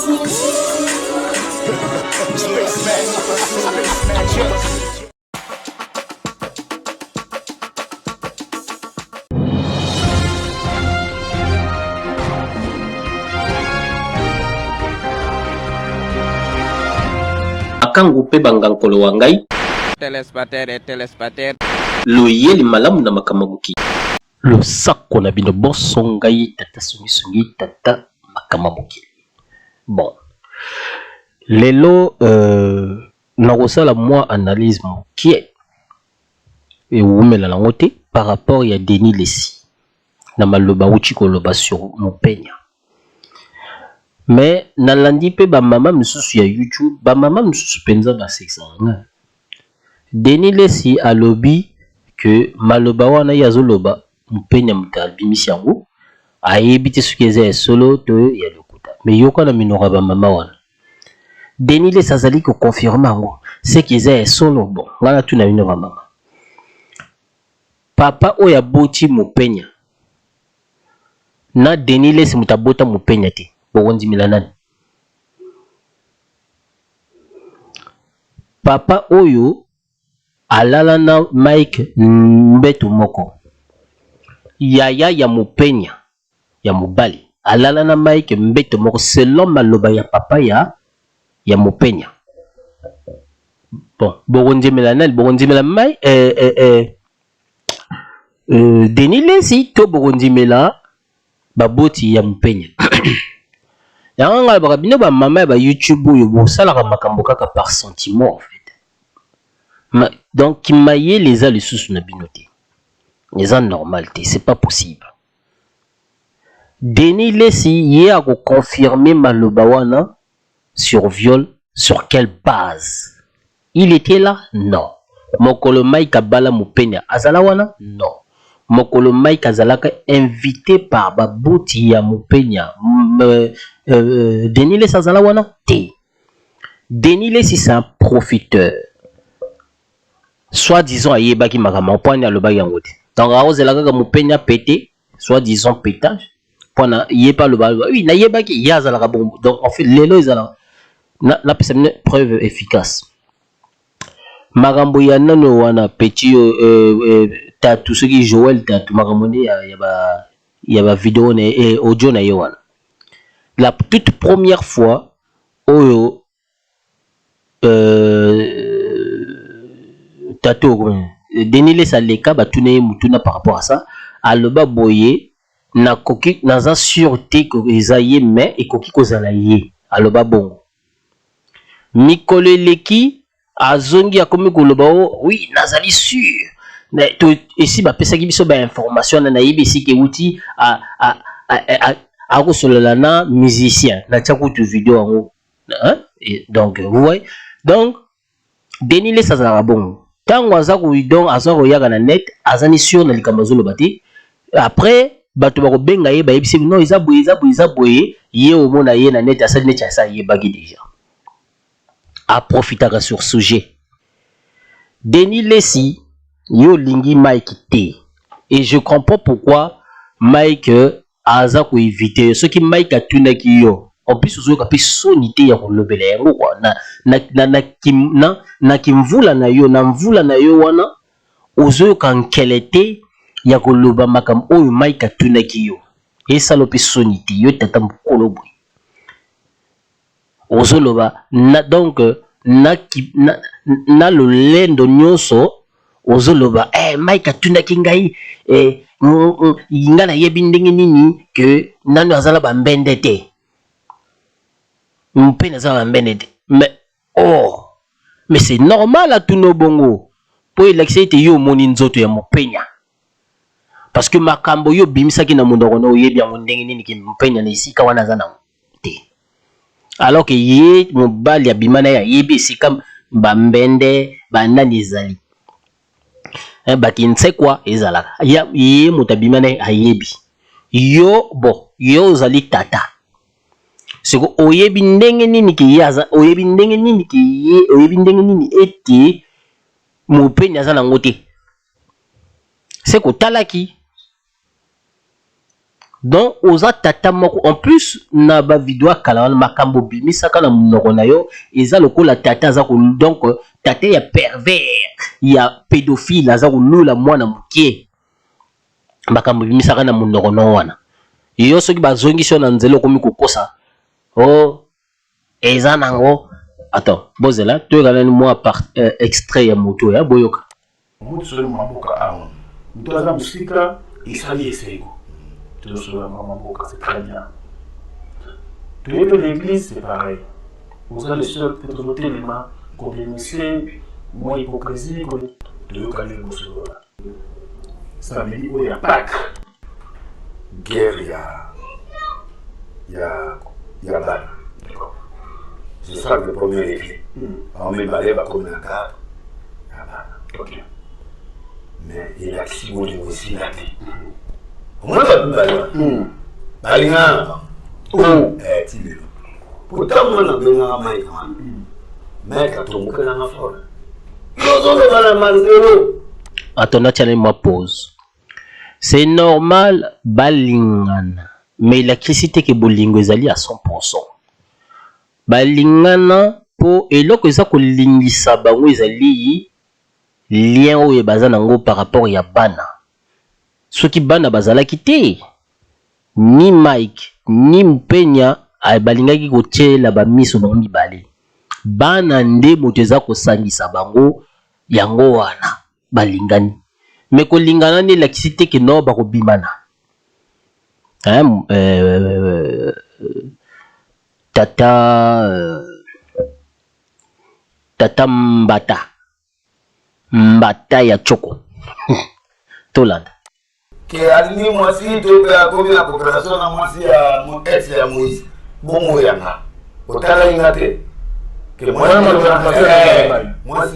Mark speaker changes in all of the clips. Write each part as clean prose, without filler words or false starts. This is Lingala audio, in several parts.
Speaker 1: Makangu mpe bangankolo wa ngai.
Speaker 2: Telespectateur et telespectateur.
Speaker 1: Loyeli malamu na makambo mokili. Losako na bino bonso ngai tata songisongi tata makambo mokili. Bon lelo euh, nakosala mwa analyse mokie ewumela nango te par rapport ya Denis Lessie na maloba awuti koloba sur Mupenya. Mais nalandi pe ba mama misusu ya YouTube, ba mama misusu penza basekisaka nga. Denis Lessie alobi que maloba wana ye azoloba Mupenya moto abimisi yango, ayebi te soki eza ya solo to ya lokuta. Mais yoka na minoko ya ba mama wana. Denis Lessie azali ko confirmer yango, c'est que eza ya solo. Bon, nga natuna bino ba mama. Papa oyo aboti Mupenya na Denis Lessie moto abota Mupenya te, bokondimela nani? Papa oyo alala na Mike mbeto moko, yaya ya Mupenya ya mobali alala na Mike mbeto moko selon maloba ya papa ya ya Mupenya. Bon, bokondimela nani? Bokondimela Mike eh, eh, eh, Denis Lessie to bokondimela baboti ya Mupenya? Yango ngai baka bino ba mama ya ba YouTube oyo bosalaka makambo kaka par sentiment en fait. Ma, donc mayele eza lisusu na bino te. Eza normal te, c'est pas possible. Denis Lessie ye ako confirmer maloba wana sur viol sur quelle base? Il était là? Non. Mokolo Mike abala Mupenya azala wana? Non. Mokolo Mike azalaka invité par baboti ya Mupenya, Denis Lessie azala wana? Te. Denis Lessie c'est un profiteur. Soit disant ayebaki makambo mpo ani alobaki yango te. Donc akozela kaka Mupenya pete, soit disant pétage, mpona ye mpe aloba oui nayebaki ye azalaka bongo. Donc en fait lelo ezalaka napesa bino preuve efficace. Makambo ya nano wana petit Tatu soki Joël Tatu makambo nde ya ba video na ye, audio na ye wana. La toute première fois oyo Tatu Denis Lessie aleka batuna ye mutuna par rapport à ça, aloba boye nakoki naza sûr te que eza ye mais ekoki kozala ye, aloba bongo. Mikolo eleki azongi akomi koloba o oui nazali sûr esi bapesaki biso ba information na nayebi esika euti akosolola na musicien natia kutu video yango hein? Et donc vous voyez, donc Denis Lessie azalaka bongo ntango aza donc aza koyaka na net aza ni sûr na likambo azoloba te. Après bato bakobenga ye bayebisi non eza boye eza boye eza boye, ye omona ye na net asali neti asa ayebaki déjà, aprofitaka sur sujet. Denis Lessie yo olingi Mike te et je comprends pourquoi Mike aza koevite yo. Soki Mike atunaki yo, en plus ozoyoka mpe soni te ya kolobela yango kwa na kimvula na yo, na mvula na yo wana ozoyoka nkele te ya koloba makambo oyo Mike atunaki yo, esala mpe soni te yo tata mokolo boye ozoloba na donc na lolendo nyonso ozoloba Mike atunaki ngai ngai nayebi ndenge nini ke nano azala bambende te mpe nazala bambende te, mais oh mais c'est normal atuna bongo po elakisa ete yo omoni nzoto ya Mupenya, parce que makambo yo obimisaki na monoko na oyebi yango ndenge nini ke Mupenya na esika wana aza nango te, alors que ye mobali abima na ye ayebi esika bambende banani ezali, bakinsekwa ezalaka ye moto abima na ye ayebi. Yo bon yo ozali tata siko oyebi ndenge nini ke ye aza, oyebi ndenge nini ke ye, oyebi ndenge nini ete Mupenya aza nango te, se kotalaki. Donc oza tata moko, en plus na ba video ya kala wana, makambo obimisaka na monoko na yo eza lokola tata aza ko, donc tata ya pervers, ya pédophile, aza kolula mwana moke. Makambo ebimisaka na monoko no wana, yo soki bazongisi yo na nzela, okomi kokosa. O eza nango. Attends, bozela, toyoka nani mwa par extrait ya moto ya boyoka.
Speaker 3: Moto soli mamboka awa, moto aza mosika, esali esengo, tozosolola mamboka, c'est très bien. Toyebi l'église, c'est pareil, oza le seul mpe tozotelema kodénoncer mwa hypocrisie. Toyokani kosolola samedi oyo ya Pâques.
Speaker 4: Guerre ya bana, c'est ça le premier défi. Bango mibale bakomi na cadre ya bana, mais elakisi bolingo esila te. Omoni, bato mibale wana balingana na bango ti lelo. Po ntango wana abengaka Mike wana, Mike atombokelanga fort, yozoloba na Marcelo.
Speaker 1: Attends, natia mwa pause. C'est normal balingana, mais elakisi te ke bolingo ezali à 100%. Balingana mpo eloko eza kolingisa bango ezali lien oyo baza nango par rapport ya bana. Soki bana bazalaki te, ni Mike ni Mpenya balingaki kotiela bamiso bango mibale. Bana nde moto eza kosangisa bango, yango wana balingani. Me kolingana nde elakisi te ke no bakobimana. Hein, tata mbata mbata ya choko, tolanda.
Speaker 4: Ke alingi mwasi to mpe akomi na coopération na mwasi ya ex ya Moïse, bongo yanga otalaki nga te ke mwasi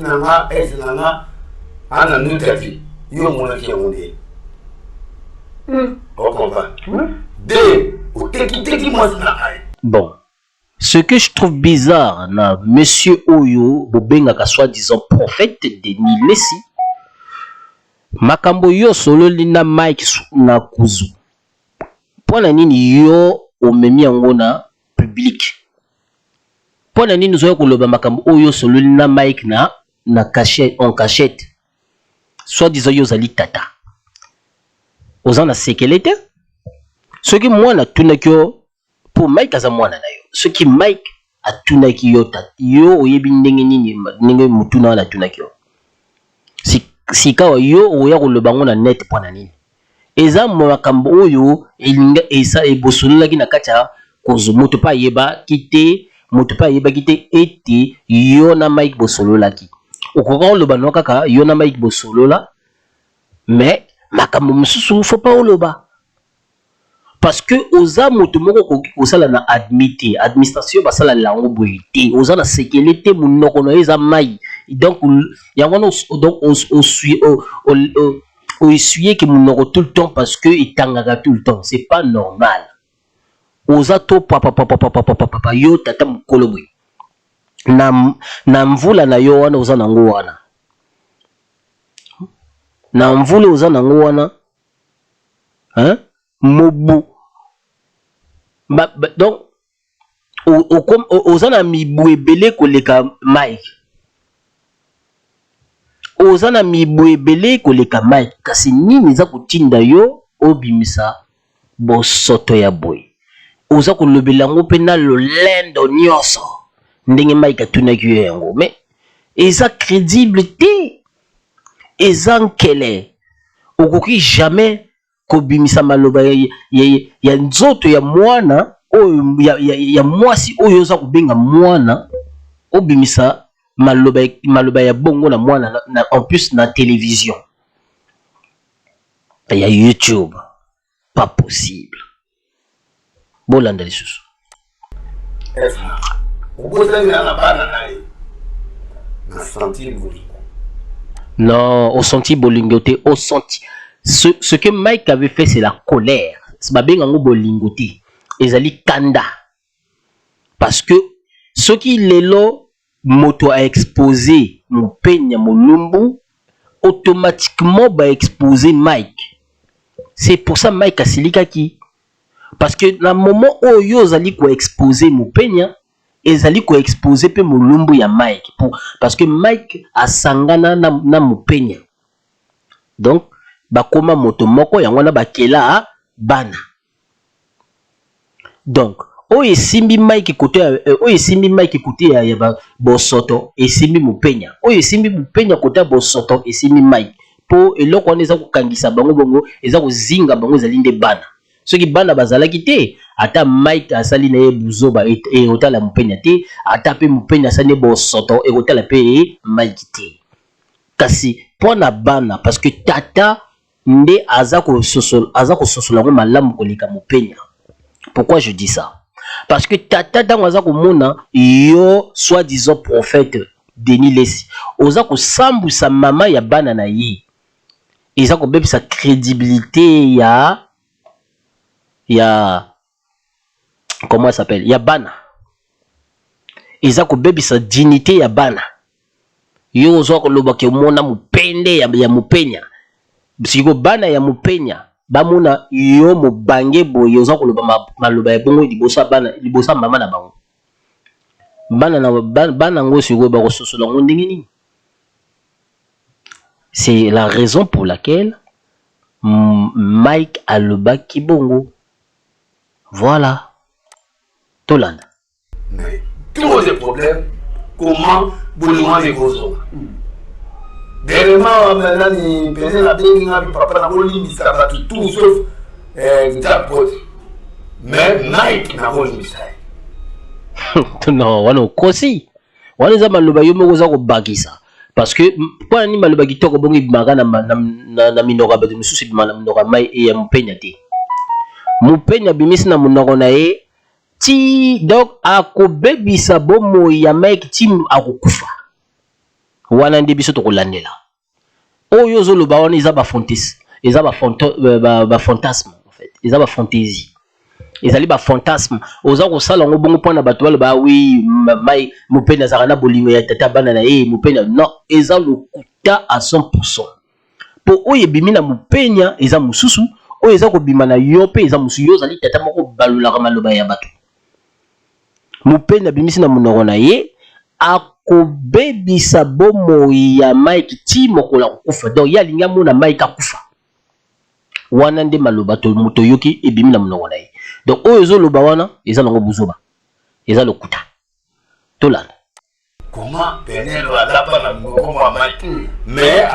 Speaker 4: na nga, ex na nga, ana nuta te. Yo omonaki yango nde ocomprendre de otekiteki mwasi na ngai.
Speaker 1: Bon, ce que je trouve bizarre na monsieur oyo bobengaka soi-disant prophète Denis Lessi, makambo yo osololi na Mike na kuzu, mpo na nini yo omemi yango na public? Mpo na nini ozoya koloba makambo oyo osololi na Mike na cachette, en cachette? Soi-disant yo ozali tata, oza na sekele te. Soki mwana atunaki yo, mpo Mike aza mwana na yo, soki Mike atunaki yo, tata, yo oyebi ndenge nini, ndenge motuna wana atunaki yo? Sikawa yo okoya koloba yango na net mpo na nini? Eza makambo oyo elinga esa ebosololaki na kati ya kozo, moto mpe ayebaki te, moto mpe ayebaki te ete yo na Mike bosololaki. Okoka koloba no kaka yo na Mike bosolola, mais makambo mosusu faut pas oloba, parce que oza moto moko okoki kosala na admi te. Administration basalela yango boye te. Oza na sekele te, monoko na yo eza mai. Donc yango wana, donc oessuyer ke monoko tout le temps, parce que etangaka tout le temps. C'est pas normal. Oza to papapapapapapapa, yo tata mokolo boye, na mvula na yo wana oza nango wana, na mvula oza nango wana, hein? Mobu ba, donc oza na mibu ebele koleka Mike, oza na mibu ebele koleka Mike, kasi nini eza kotinda yo obimisa bosoto ya boye? Oza kolobela yango mpe na lolendo nyonso ndenge Mike atunaki yo yango, mais eza crédible te, eza nkele. Okoki jamais kobimisa maloba ya nzoto ya mwana oyo ya mwasi oyo oza kobenga mwana, obimisa maloba ya bongo na mwana en plus na télévision ya YouTube. Pas possible. Bolanda lisusu.
Speaker 4: Obosani na bana na ye, na sentir bolingo.
Speaker 1: Non, osenti bolingo te. Osenti ce que Mike avait fait, c'est la colère. Babenga yango bolingo te, ezali kanda, parce que soki lelo moto aexpose Mopenya Molumbu, automatiquement baexpose Mike. C'est pour ça Mike asilikaki. Parce que na moment oyo ozali koexposer Mopenya, ezali koexposer mpe molumbu ya Mike pour, parce que Mike asangana na Mopenya, donc bakóma moto moko. Yango wana bakela bana. Donc oyo esimbi Mike kote ya, oyo esimbi Mike kote ya bosoto esimbi Mopenya, oyo esimbi Mopenya kote ya bosoto esimbi Mike, mpo eloko wana eza kokangisa bango bongo, eza kozinga bango, ezali nde bana. Soki bana bazalaki te, ata Mike asali na ye buzoba, ekotala Mopenya te. Ata mpe Mopenya asali bosoto, ekotala mpe Mike te. Kasi mpo na bana, parce que tata nde aza kososola yango malamu koleka Mopenya. Pourquoi je dis ça? Parce que tata, ntango aza komona yo, soi-disant prophète Denis Lesi, oza kosambwisa mama ya bana na ye, eza kobebisa crédibilité ya comment ça s'appelle, ya bana, eza kobebisa dignité ya bana. Yo ozwa kolobaka omona mopende ya Mopenya. Siko bana ya Mopenya bamona yo mobange boye, oza koloba maloba ya bongo liboso ya bana, liboso ya mama na bango. Bana na bana yango sikoyo bakososola yango ndenge nini? C'est la raison pour laquelle Mike alobaki bongo. Voilà, tolanda.
Speaker 4: Mais tous les problèmes, comment bolingo wana ekozonga? Dernièrement, nani pene nabengi nga mpe papa, nakolimbisa bato tout sauf Jackpot, mais Mike nakolimbisa
Speaker 1: ye. Non, wana okosi. Wana eza maloba yo moko oza kobakisa, parce que mpo na nini maloba kitoko bongo ebimaka na minoko ya bato mosusu, ebimaka na minoko ya mai ya Mopenya te? Mopenya abimisi na monoko na ye ti, donc akobebisa bomoi ya Mike ti akokufa. Wana nde biso tokolandela. Oyo ozoloba wana eza bafantasme, eza bafantasme en fait, eza bafantaisie, ezali bafantasme. Oza kosala yango bongo mpona bato baloba: "Oui, mai Mopeni azalaka na bolingo ya tata bana na ye." Mopeni, non, eza lokuta à 100, mpo oyo ebimi na Mopenya eza mosusu, oyo eza kobima na yo mpe eza mosusu. Yo ozali tata moko balolaka maloba ya bato. Mopeni abimisi na monoko na ye, akobebisa bomoi ya Mike ti mokolo akokufa. Donc ye alingi amona Mike akufa. Wana nde maloba moto oyoki ebimi na monoko na ye. Donc oyo ezoloba wana eza nango buzoba, eza lokuta. Tolanda.
Speaker 4: Comment Penelo alapa na mokongo ya Mike, mais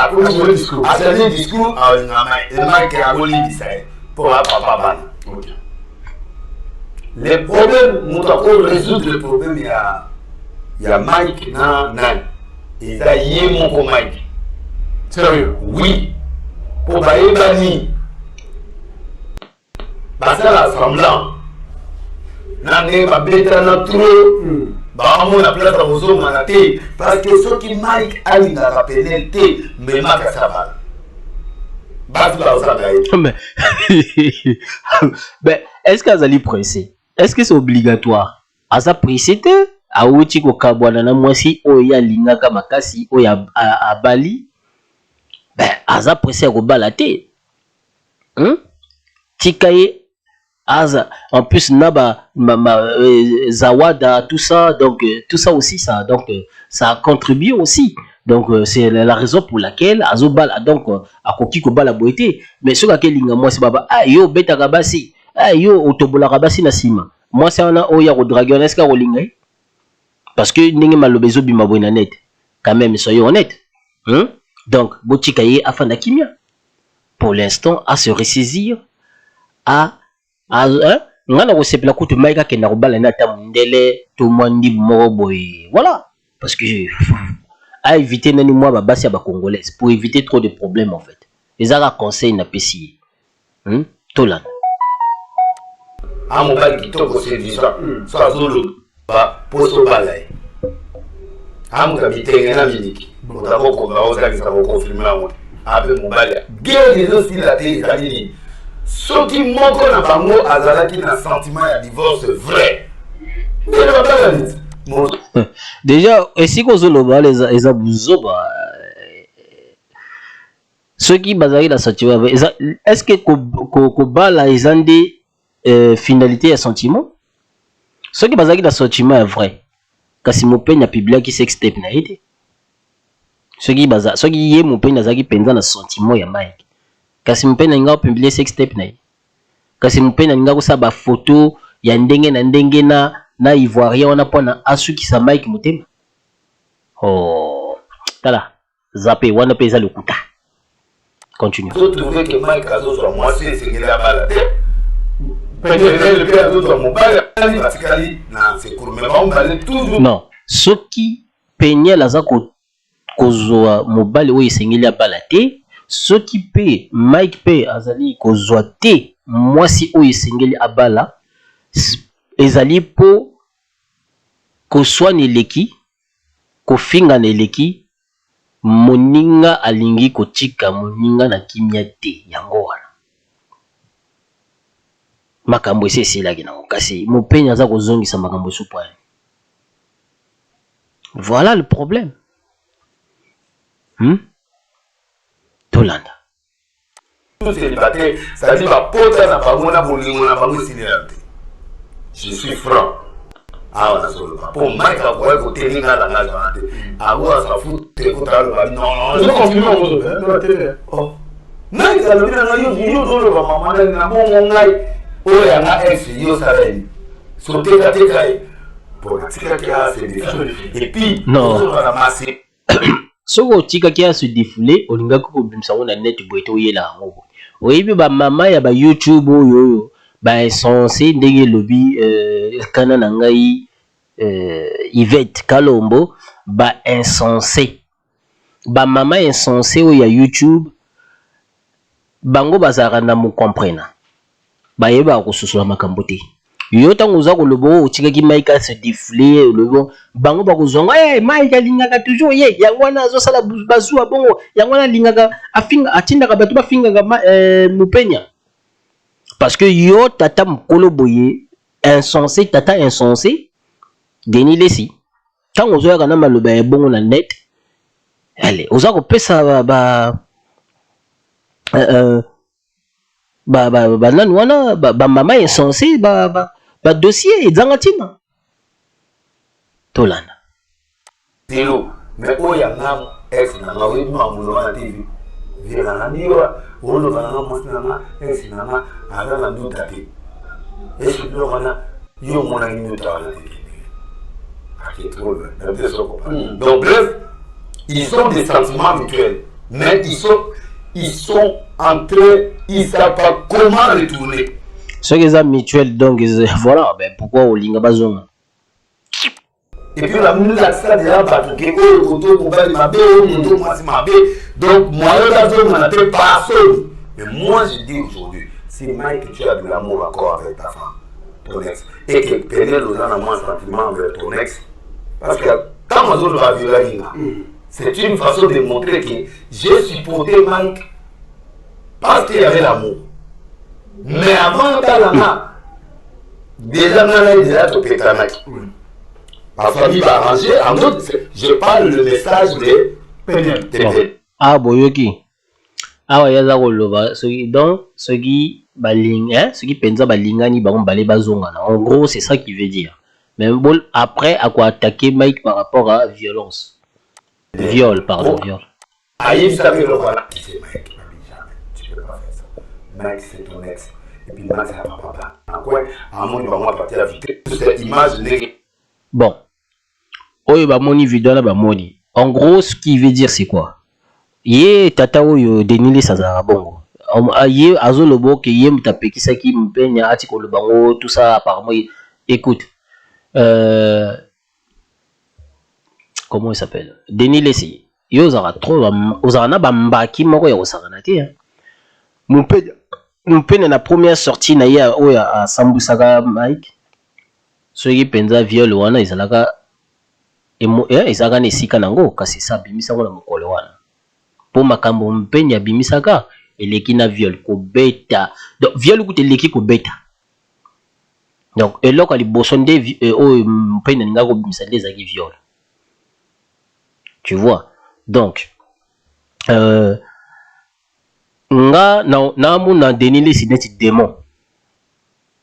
Speaker 4: asali discours alinga Mike, Mike akolimbisa ye mpo apapa bana. Le problème, moto ako résoudre le problème ya Mike na nani, eza ye moko Mike.
Speaker 3: Sérieux?
Speaker 4: Oui, mpo bayebani, basala semblant na ndenge babetana trop, baamona place ya kozongana te, parce que soki Mike alingaka Penel te, memaka sabala basi bazosanga ye.
Speaker 1: Mais est-ce que azali pressé? Est-ce que c'est obligatoire? Aza pressé te. Awuti kokabwana na mwasi oyo ye alingaka makasi, oyo abali. Ben, aza pressé ya kobala te, Tika ye aza. En plus na ba ma zawada, tout ça, donc tout ça aussi, ça, donc ça a contribué aussi. Donc c'est la raison pour laquelle azobala. Donc akoki kobala boye te. Mais soki akelinga mwasi, baba: "Ah, yo obetaka basi, ah, yo otobolaka basi na nsima." Mwasi wana oyo ya kodraguer wana, esika kolinga ye? Parce que ndenge maloba ezobima boye na net, quand même, soyons honnête, hein? Donc botika ye afanda kimia pour l'instant, à se ressaisir à hein? Nga na kosepela kutu Mike akenda kobala nde ata mondele to mwa ndibu moko boye, voilà, parce que à éviter nani mwa babasi ya bacongolaise, pour éviter trop de problèmes en fait. Ezaka conseil napesi ye, Tolanda.
Speaker 4: A mobali kitoko, séduisant, so azoloba mposo obala ye, amuka bitenge na miliki, moto akokoka ozangisa koconfirmer yango te. Ape mobali, guerre ezosila te. Ezali nini? Soki moko na bango azalaki na sentiment ya divorce vrai, ndenge babala niti.
Speaker 1: Déjà esika ozoloba wana eza buzoba. Soki bazalaki na sentiment eza, est ce que kobala eza nde Finalité ya sentiment, soki bazalaki na sentiment ya vrai, kasi Mopeni apubliaki sextape na ye te. Soki baza, soki ye Mopeni azalaki mpenza na sentiment ya Mike, kasi Mopeni alingaka kopublier sextape na ye, kasi Mopeni alingaka kosala bafoto ya ndenge na ndenge na Ivoirien wana mpona asukisa Mike motema. Oh, tala zape wana mpe eza lokuta. Continue.
Speaker 4: Totrouve ke Mike azozwa mwasi esengeli abala te, Peniel mpe azozwa mobali, batikali na secours, mais bango mibale toujours.
Speaker 1: Non, soki Peniel aza kozwa mobali oyo esengeli abala te, soki mpe Mike mpe azali kozwa te mwasi oyo esengeli abala, ezali mpo koswana eleki, kofingana eleki, moninga alingi kotika moninga na kimia te. Yango wana makambo esi esilaki nango, kasi Mopeni aza kozongisa makambo esupu wana. Voilà le problème, Tolanda.
Speaker 4: Célibataire, c'est-à-dire bapota na bango na bolingo na bango esilela te. Je suis franc awa, nazoloba mpo Mike akoki koteli nga langage wana te, ako asafu te kota aloba non. Mike alobi na ngai: yo ozoloba mama ndani na bongo, ngai oyo yanga ex, yo osala ye sotekateka ye mpo natikaki ase et puis ozoloba na masi.
Speaker 1: Soki otikaki ya se défouler, olingaki kobimisa yango na net boye te. Oyela yango boye, oyebi bamama ya baYouTube oyo bainsensé, ndenge elobi kana na ngai Yvette Kalombo, bainsensé, bamama insensé oyo ya YouTube, bango bazalaka na mokomprena, bayebaka kososola makambo te. Yo ntango oza koloba oyo otikaki Mike ase défouler, olobi bango bakozwa ngo: hey, Mike alingaka toujours ye, yango wana azosala bazuwa bongo, yango wana alingaka afinga, atindaka bato bafingaka Mopenia. Parce que yo tata mokolo boye insensé, tata insensé Denis Lesi, ntango ozoyaka na maloba ya bongo na net, ale oza kopesa ba banani wana, bamama insensé, badossier ezanga ntina. Tolanda.
Speaker 4: Zero, mais oyo yanga ex nanga, oyebi makambo na TV vie nanga, ndiyo oloba nanga mwasi nanga, ex nanga aza na nduta te. Ese biloko wana yo omonaki nduta wana te, ake trop loin na biso soko. Donc bref, ils ont des sentiments mutuels, mais ils sont entrés, ils savent pas comment retourner.
Speaker 1: Soki eza mutuel, donc voilà, ben pourquoi olinga bazonga?
Speaker 4: Et puis bamilakisa deja bato ke oyo koto mobali mabe, oyo moto mwasi mabe, donc moyen bazongana te personne. Mais moi je dis aujourd'hui, si Mike, tu as de l'amour encore avec ta femme, ton ex, et que Peniel oza na mwa sentiment envers ton ex, parce que ntango azoloba violaki nga, c'est une façon de montrer que j'ai supporté Mike parce qu'il y avait l'amour. Mais avant talanga déjà, nga na ye déjà topetanaki, bafamille baarrange en autre. Je parle le message de
Speaker 1: Bon. Awa boyoki, awa ye aza koloba soki, donc soki baling, hein, soki mpenza balingani bango mibale bazongana, en gros c'est ça qu'il veut dire. Mais bon, après akoattaquer Mike par rapport à violence, viol, pardon, viol.
Speaker 4: Ayebisaka eloko wana: Mike, jamais tu peux pas faire ça, Mike c'est ton ex. Et puis Mike c'est papa na coin, amoni bango à partir ya vitre, image ndenge.
Speaker 1: Bon, oyo bamoni video wana, bamoni en gros ce qu'il veut dire c'est quoi? Ye tata oyo Denis Lessie azalaka bongo, ye azoloba oke ye moto apekisaki Mpenya ati koloba ngo, tout ça. Apparemment, écoute, comment il s'appelle, Denis Lessie, yo ozalaka trop, ozalaka na bambaki moko ya kosakana te. Mopene na première sortie na ye oyo asambwisaka Mike, soki mpenza viol wana ezalaka, ezalaka na esika nango, kasi esa abimisango na mokolo wana, mpo makambo Mpeni abimisaka eleki na viol, kobeta. Donc viol kuta eleki kobeta. Donc eloko ya liboso nde oyo Mpeni alingaka kobimisa nde ezalaki viol, tu vois. Donc nga naamona Denis Lessie neti démon.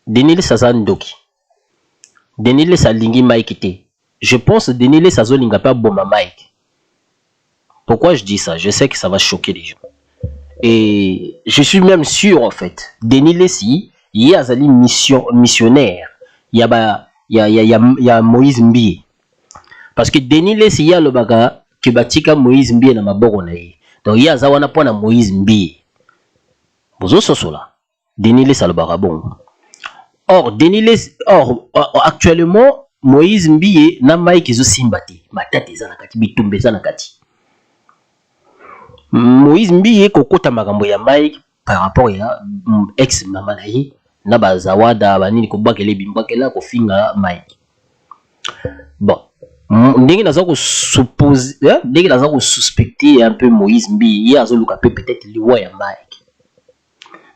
Speaker 1: Denis Lessie aza ndoki. Denis Lessie alingi Mike te. Je pense Denis Lessie azolinga mpe aboma Mike. Pourquoi je dis ça? Je sais que ça va choquer les gens. Et je suis même sûr, en fait, Denis Lessie, ye azali missionnaire ya ba ya ya ya, ya Moïse Mbiye. Parce que Denis Lessie, ye alobaka ke batika Moïse Mbiye na maboko na ye. Donc ye aza wana mpona Moïse Mbiye. Bozososola. Denis Lessie alobaka bongo. Or Denis Lessie, or actuellement Moïse Mbiye na Mike ezosimba te. Matata eza na kati, bitumba eza na kati. Moïse Mbiye kokota makambo ya Mike par rapport ya ex mama na ye na bazawada banini, kobwakela ebimbwakela, kofinga Mike. Bon, ndenge naza kosupposer, ndenge naza kosuspecter un peu Moïse Mbiye, ye azoluka mpe peut-être liwa ya Mike.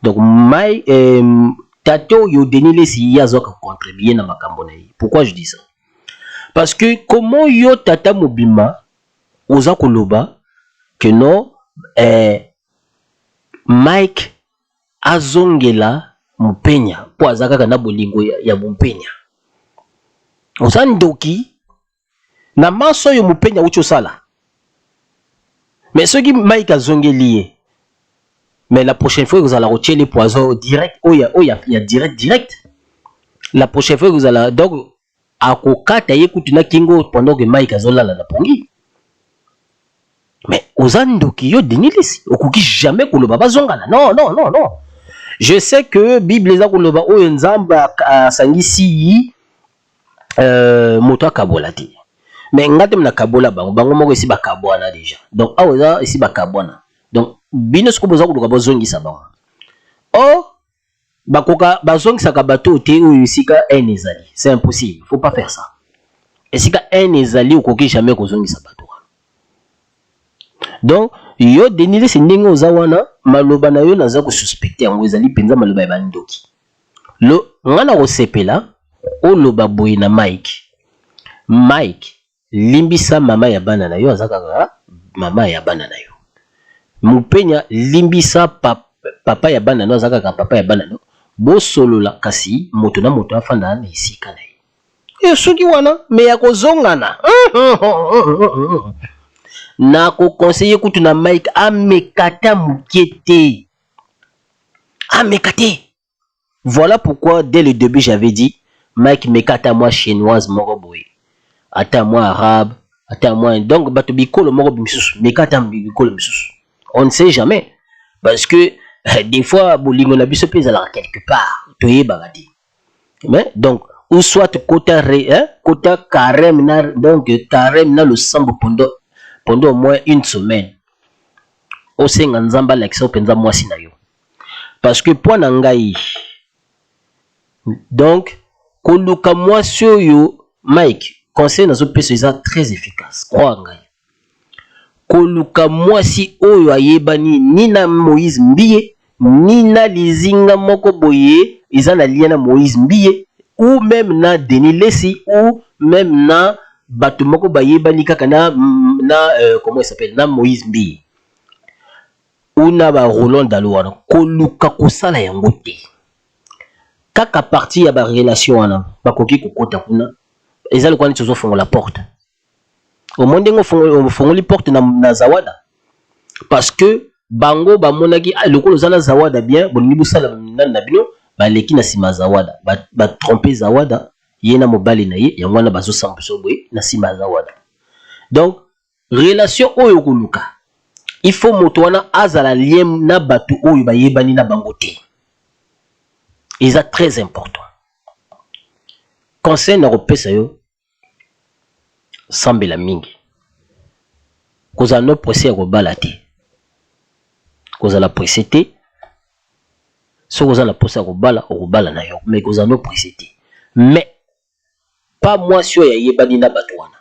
Speaker 1: Donc Mike, tate oyo Denis Lessie, ye azwaka contribuer na makambo na ye. Pourquoi je dis ça? Parce que comment yo tata mobima oza koloba que non, Mike azongela Mopenya mpo aza kaka na bolingo ya Mopenya? Oza ndoki na maso oyo Mopenya auti osala. Mais soki Mike azongeli ye, mais la prochaine fois ekozala kotiele poison direct, oyo ya direct direct. La prochaine fois ekozala donc akokata ye kutu na kingo pendant que Mike azolala na pongi. Mais oza ndoki, yo Denis Lessie, okoki jamais koloba bazongana. Non, non, non, non. Je sais que Bible eza koloba oyo Nzambe asangisi, moto akabola te. Mais nga te nakabola bango. Bango moko esi bakabwana déjà. Donc awa eza esi bakabwana. Donc bino sikoyo boza koluka bozongisa bango. Or bakoka bazongisaka bato te oyo esika haine ezali. C'est impossible, faut pas faire ça. Esika haine ezali, okoki jamais kozongisa bato wana. Donc yo Denis Lessie, ndenge oza wana, maloba na yo naza kosuspecter yango, ezali mpenza maloba ya bandoki. Lo nga na kosepela oloba boye na Mike: "Mike, limbisa mama ya bana na yo, aza kaka mama ya bana na yo. Mopenya, limbisa papa ya bana na yo, aza kaka papa ya bana na yo. Bosolola, kasi moto na moto afanda na esika na ye." E soki wana me ya kozongana, nakoconseiller kutu na Mike ameka ata moke te, ameka te. Voilà pourquoi dès le début j'avais dit: Mike, meka ata mwa chinoise moko boye, ata mwa arabe, ata mwa donc bato bikolo moko misusu, meka ata bikolo misusu, on ne sait jamais. Parce que des fois bolingo na biso mpe ezalaka quelque part, toyebaka te. Mais donc ou soit kota hein, kota carême na, donc carême na losambo pendant au moins une semaine, osenga Nzambe alakisa mpenza mwasi na yo. Parce que mpo na ngai, donc koluka mwasi oyo, Mike, conseil nazopesa eza très efficace, croire ngai, koluka mwasi oyo ayebani ni na Moïse Mbiye, ni na lizinga moko boye eza na lien na Moïse Mbiye, ou même na Denis Lessie, ou même na bato moko bayebani kaka na comment il s'appelle, na Moïse Mbiye ou na ba Roland Dalo wana. Koluka kosala yango te. Kaka partie ya barelation wana bakoki kokota kuna, eza lokola neti ozofongola porte. Omoni ndenge ofongoli porte na Zawada, parce que bango bamonaki, ah, lokola oza na Zawada bien, bolingi bosala nani na bino, baleki na nsima ya Zawada, batromper Zawada, ye na mobali na ye. Yango wana bazosambusa boye na nsima ya Zawada. Donc relation oyo koluka, il faut moto wana azala lien na bato oyo bayebani na bango te. Eza très important. Conseil na kopesa yo: sambela mingi, kozala no pressé ya kobala te, kozala pressé te. Soki oza na mposa ya kobala, okobala na yo, mais kozala no pressé te. Mais pas mwasi oyo ayebani na bato wana,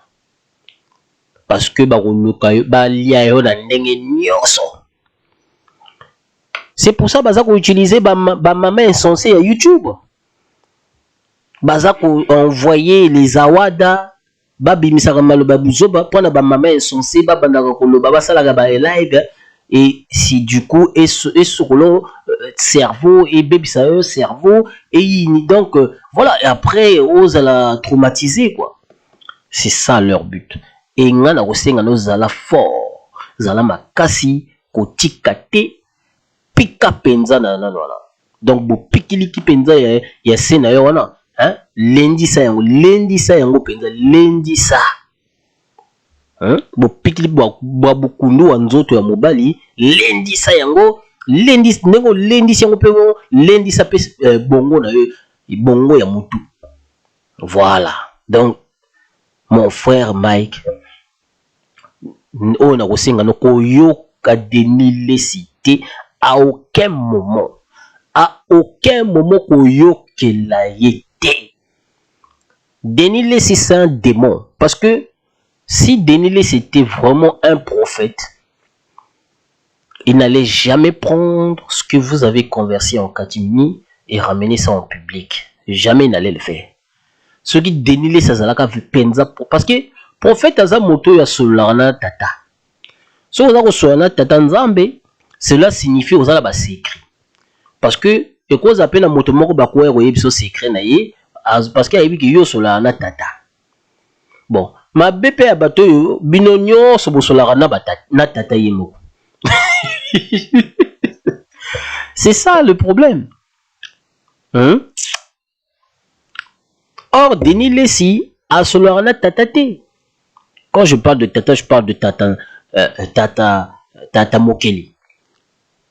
Speaker 1: parce que bakoluka yo balia yo na ndenge nyonso. C'est pour ça baza koutiliser bamama ba insensé ya YouTube, baza koenvoyer les awada, babimisaka maloba buzoba mpona bamama insensé babandaka koloba, basalaka ba live. Et si du coup esokolo cerveau, ebebisa yo cerveau et donc voilà, et après ozala traumatisé quoi. C'est ça leur but. Et nga na kosenga nozala fort, zala makasi, kotika te, pika penza na nano wana. Donc bopikiliki penza ya se na yo wana, hein? Lendisa yango, lendisa yango penza, lendisa. Hein? Bopikili bwa bukundu wa nzoto ya mobali, lendisa yango, lendisa ndenge olendisi yango mpe lendisa mpe bongo na yo, bongo ya mutu. Voilà. Donc mon frère Mike, oyo nakosenga no koyoka Denis Lessie te à aucun moment, à aucun moment koyokela ye te. Denis Lessie, c'est un démon, parce que si Denis Lessie était vraiment un prophète, il n'allait jamais prendre ce que vous avez conversé en catimini et ramener ça en public. Jamais il n'allait le faire. Ce qui Denis Lessie azalaka penza, parce que prophète aza moto ya sololaka na tata. Soki oza kosolola na tata Nzambe, cela signifie oza na ba secret. Parce que ekoza pe na moto moko bakoya koyebisa secret na ye, parce que ayebi ke yo osololaka na tata. Bon, mabe pe ya bato oyo bino nyonso bosololaka na tata ye moko. C'est ça le problème. Hein? Or, Denis Lessie asololaka na tata te. Quand je parle de tata, je parle de tata, tata, tata Mokeli.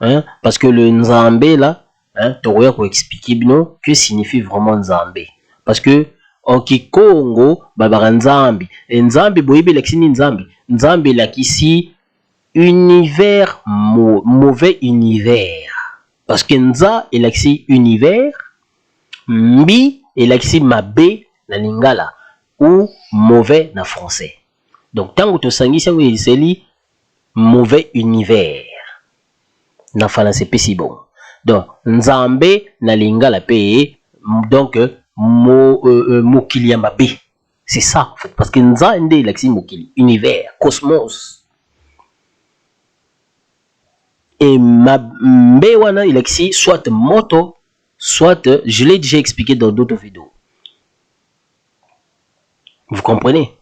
Speaker 1: Hein? Parce que le Nzambe là, hein, tokoya ko expliquer bino que signifie vraiment Nzambe. Parce que en Kikongo babaka Nzambe. Et Nzambe boyebi elakisi nini Nzambe? Nzambe elakisi univers, mauvais univers. Parce que Nza elakisi univers, Mbi elakisi mabe na lingala ou mauvais na français. Donc tango tosangisi yango ezali mauvais univers. Na français pe si bon. Donc Nzambe na lingala pe donc mokili ya mabe. C'est ça en fait, parce que Nzambe elakisi mokili, univers, cosmos. Et mbe wana elakisi soit moto, soit, je l'ai déjà expliqué dans d'autres vidéos. Vous comprenez?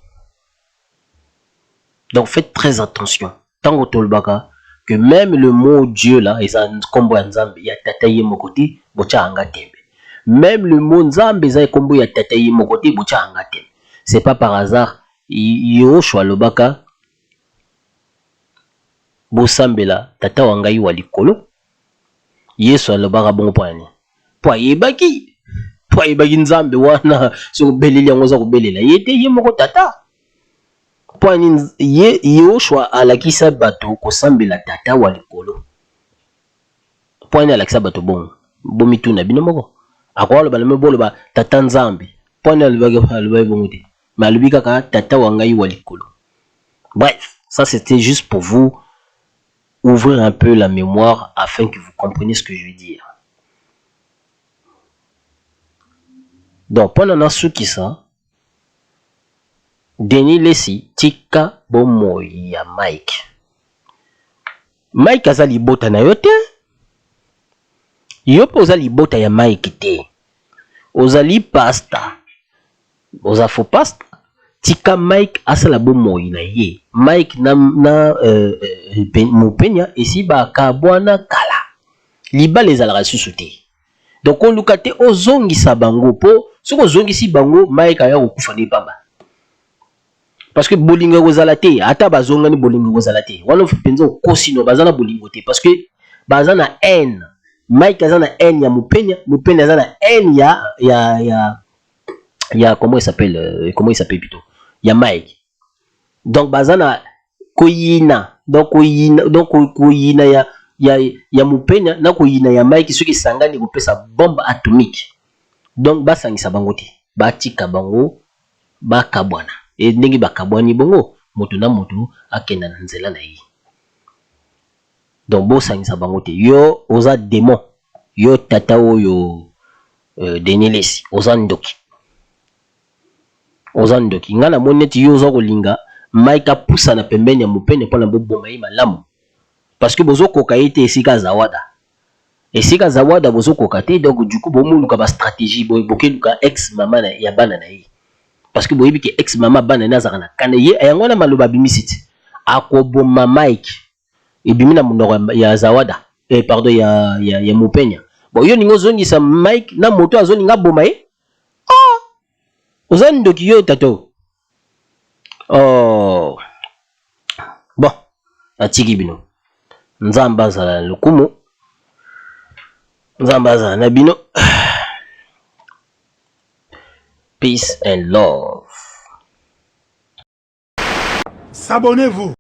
Speaker 1: Donc faites très attention. Tango tolobaka que même le mot Dieu là, eza kombo ya Nzambe ya tata ye moko te, botia anga tembe. Même le mot Nzambe eza kombo ya tata ye moko te, botia anga tembe. C'est pas par hasard Yoshua lobaka bosambela tata wa ngai wa likolo. Yesu alobaka bongo po nini? Po ayebaki, po ayebaki Nzambe wana soki obeleli yango oza kobelela ye te, ye moko tata. Po nini ye Yoshua alakisa bato kosambela tata wa likolo? Po nini alakisa bato bongo? Bomituna bino moko. Akoka loba na boloba tata Nzambe. Po nini alobaki bongo te? Mais alobi kaka tata wa ngai wa likolo. Bref, ça c'était juste pour vous ouvrir un peu la mémoire afin que vous compreniez ce que je veux dire. Donc, pendant nasukisa, Denis Lessie tika bomoi ya Mike. Mike aza libota na yo te. Yo pe oza libota ya Mike te. Ozali pasta. Oza faux pasta. Tika Mike asala bomoi na ye. Mike na Mupenia esi bakabwana kala. Libala ezalaka lisusu te. Donc oluka te ozongisa bango po soki ozongisi bango Mike aya kokufa nde pamba. Parce que bolingo ekozala te, ata bazongani bolingo ekozala te. Wana mpenza okosi no baza na bolingo te parce que baza na haine. Mike aza na haine ya Mupenia, Mupenia aza na haine ya comment il s'appelle, comment il s'appelle plutôt, ya Mike. Donc baza na koyina, donc koyina, donc koyina ya Mupenia na koyina ya Mike soki esangani kopesa bombe atomique. Donc basangisa bango te, batika bango bakabwana. E ndenge bakabwani bongo moto na moto akenda na nzela na ye. Donc bosangisa bango te. Yo oza démon, yo tata oyo Denis Lessie oza ndoki. Oza ndoki. Nga namoni neti yo oza kolinga Mike apusa na pembeni ya Mupenia mpona boboma ye malamu. Parce que bozokoka ye te esika Zawada. Esika Zawada bozokoka te, donc du coup bomoluka ba stratégie, bokeluka ex mama na, ya bana na ye. Parce que boyebi ke ex mama bana na ye azalaka na kanda ye, yango wana maloba abimisi ti akoboma Mike, ebimi na monoko ya Zawada, eh, pardon, ya Mupenya. Bon, yo ningo ozongisa Mike na moto azolinga boma ye. Ah! Oza ndoki yo tato. Oh. Bon, atiki bino. Nzambe azala na lokumu. Nzambe azala na bino. Peace and love.
Speaker 5: S'abonnez-vous.